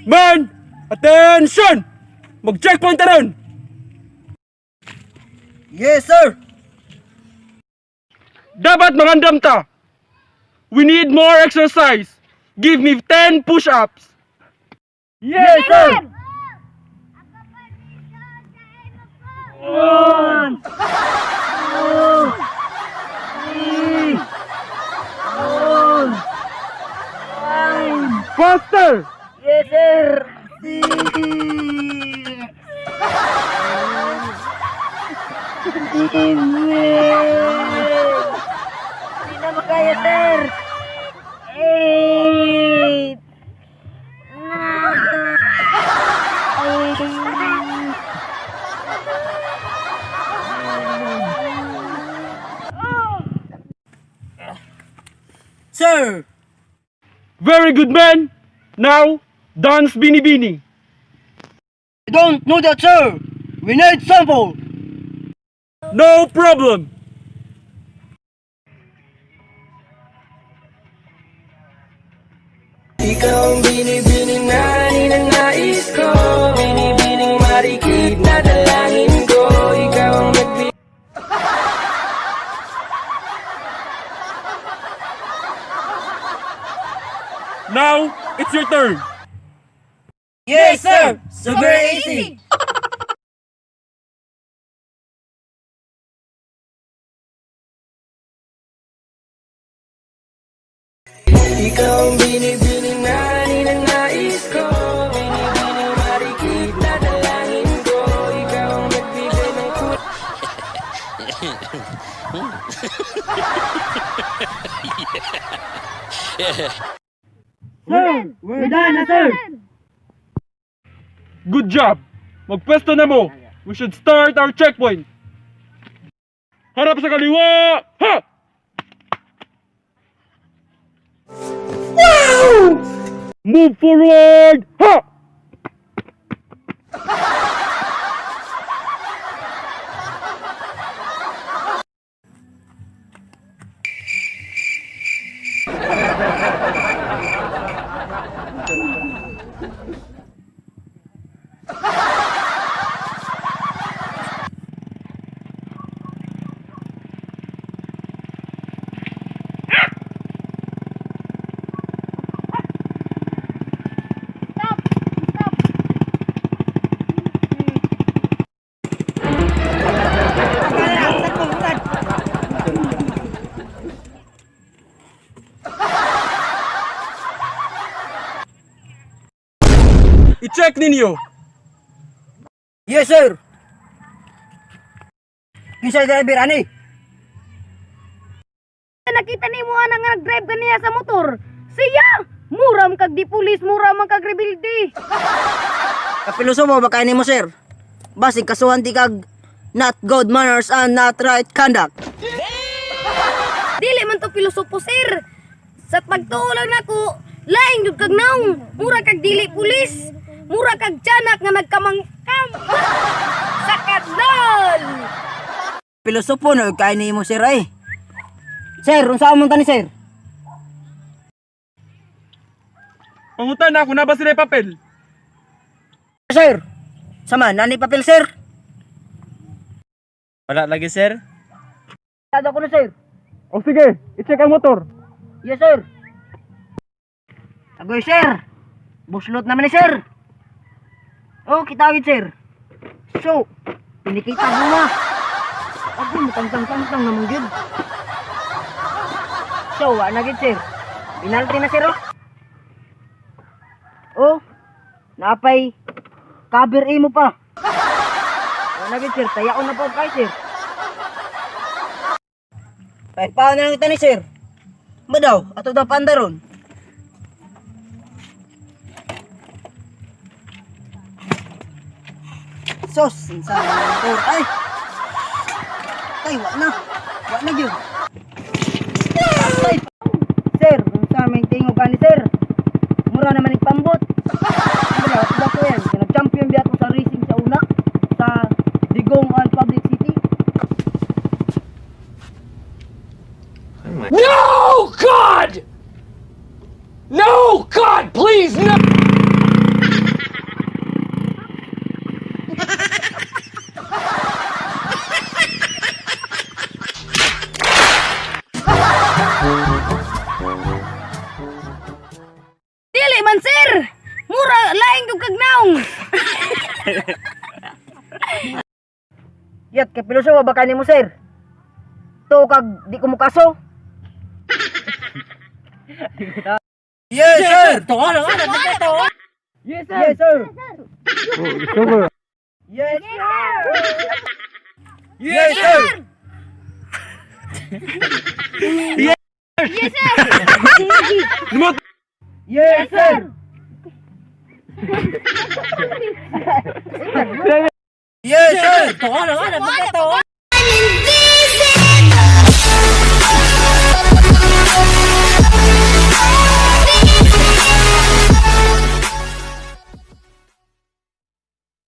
Men! Attention! Mag-checkpoint ta ron! Yes, sir! Dapat magandam ta! We need more exercise! Give me 10 push-ups! Yes, sir! One, two, three, four, five. Faster! Yes, sir! Six, seven. Hindi na makaya, sir! Eight, nine. Sir! Very good, man! Now, dance bini-bini! I don't know that, sir! We need sample! No problem! Ikaw ang binibining na ninanais ko. Binibining marikit na dalangin ko. Ikaw ang nagbi... Now, it's your turn! Yes, sir! Super easy! Ikaw ang binibining na ninanais ko. Binibining marikit na dalangin ko. Ikaw ang nagbigay ng kulay. Sir! We're done na, sir! Good job! Magpwesto na mo! We should start our checkpoint! Harap sa kaliwa! Ha! Wow! Move forward! Ha! Stop! Stop! I-check ninyo! Yes, sir! Kinsa driver, ani? Nakita ni mo ana nga nag-drive kaniya sa motor. Siya! Mura man kag di pulis, mura man kag rebelde. Kapiluso mo, baka mo, sir. Basig kasuhan di kag not good manners and not right conduct. Dili man to pilosopo, sir. Sa pagtuo lang nako, laing jud kag naong. Mura kag dili pulis. Mura kag tiyanak nga nagkamangkam. Sa kanal! Pilosopo na, kaya ni mo, sir, ay. Sir, unsa among tani, sir? Pangutan na kung na ba sila papel. Sir! Sama, nani papel, sir? Wala lagi, sir. Tado ko na, sir. O sige, i-check ang motor. Yes, sir. Agoy, sir. Buslot naman ni sir. Oh, kitawid, sir. So, pinikita mo na. Agoy, mutang-tang-tang-tang naman yun. So, wa na gid, sir. Penalty na, sir, oh. Oh, napay cover A mo pa. Wa na gid, sir. Tayaon na po kay sir. Kahit paano na lang kita ni sir. Ba daw, ato daw pandaron. Sos, insa motor. Ay. Ay, wa na. Wa na gyud. Ay. Sir, unsa may tingog ani sir? Mura naman pambot. Ba daw, ato daw ko yan. Nag-champion biya ako sa racing sa una sa Digong and Public City. No, God! No, God, please, no! man, sir. Mura laing jud kag naong. Yat kay pilosopo ba kanimo, sir? To kag di ko mukaso. Yes, sir. Yes, sir. Yes, sir. Yes, sir. Yes, sir. Yes, sir. Yes, sir. Yes, sir. Wala.